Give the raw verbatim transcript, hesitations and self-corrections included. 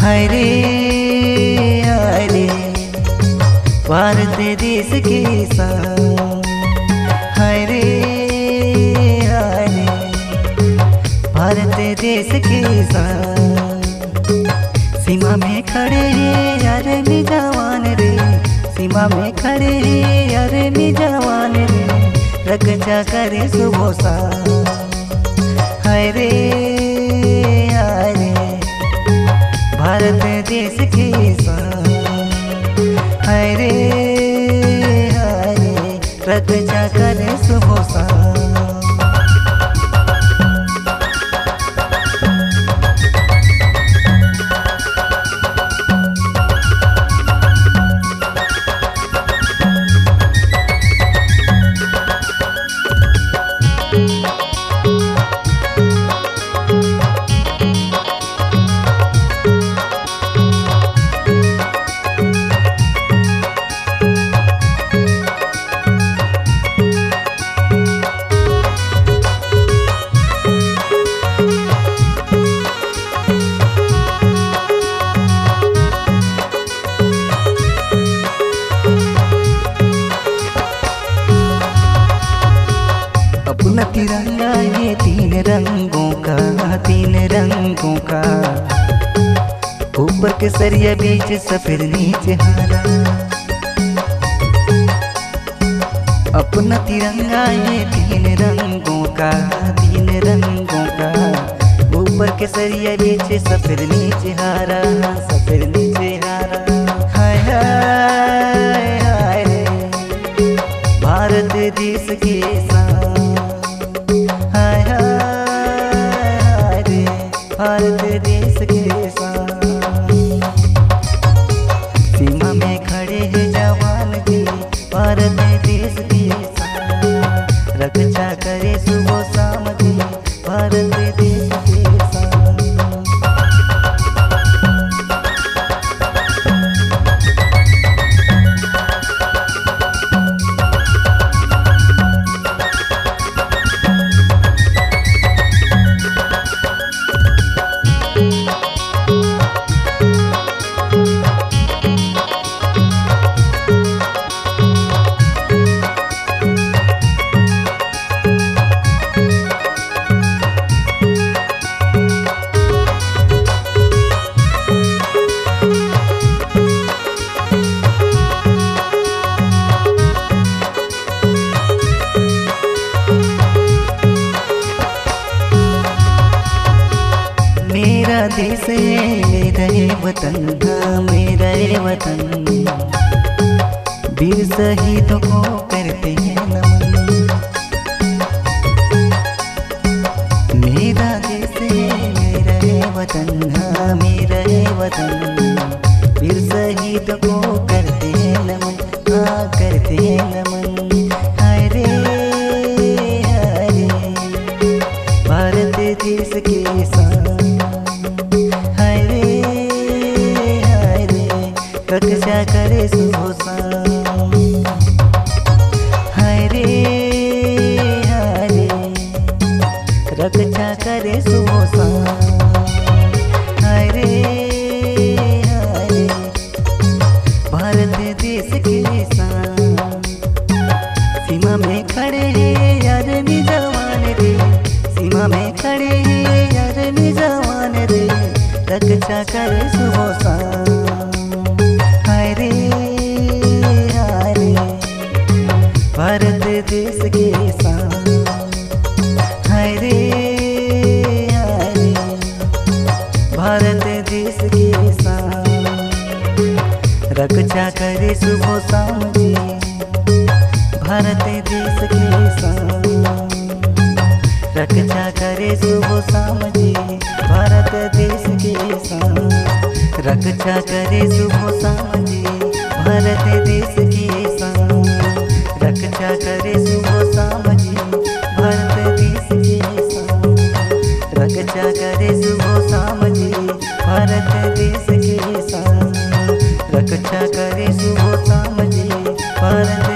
हाय रे, हाय रे, भारत देश के शान। हाय रे, हाय रे, भारत देश के शान। सीमा में खड़े हैं आर्मी जवान रे, सीमा में खड़े हैं आर्मी जवान रे, रक्षा करे सुबह शाम। हाय रे, हाय रे, भारत देश के शान। हाय रे, हाय रे, रक्षा करे सुबह शाम। अपना तिरंगा ये तीन रंगों का, तीन रंगों का, ऊपर केसरिया बीच सफेद नीचे हरा। अपना तिरंगा ये तीन रंगों का, तीन रंगों का, ऊपर केसरिया बीच सफेद नीचे हरा, सफेद नीचे हरा। हाय हाय हाय रे, भारत देश के शान। हाय हाय हाय रे, भारत देश के शान। सीमा में खड़े हैं जवान जी, भारत देश के शान। रक्षा करे सुबह शाम जी, भारत देश के शान। मेरा देश है, मेरा ये वतन, हाँ, मेरा ये वतन। वीर शहीदों को करते हैं नमन। मेरा देश है, मेरा ये वतन, हाँ, मेरा ये वतन। वीर शहीदों को करते हैं नमन, हाँ, करते हैं नमन। हाय रे, हाय रे, भारत देश के शान। हाय रे, हाय रे, रक्षा करे सुबह शाम। हाय रे, हाय रे, रक्षा करे सुबह शाम। हाय रे, हाय रे, भारत देश के शान। सीमा में खड़े हैं आर्मी जवान रे, सीमा में खड़े हैं आर्मी जवान रे, रक्षा करे सुबह शाम। हाय रे, हाय रे, भारत देश के शान। हाय रे, हाय रे, भारत देश के शान। रक्षा करे सुबह शाम जी, भारत देश के शान। रक्षा करे सुबह शाम जी, भारत देश के शान। रक्षा करे सुबह शाम जी भारत देश के संग। रक्षा करे सुबह शाम जी भारत देश के संग। रक्षा करे सुबह शाम जी भारत देश के संग। रक्षा करे सुबह शाम जी भारत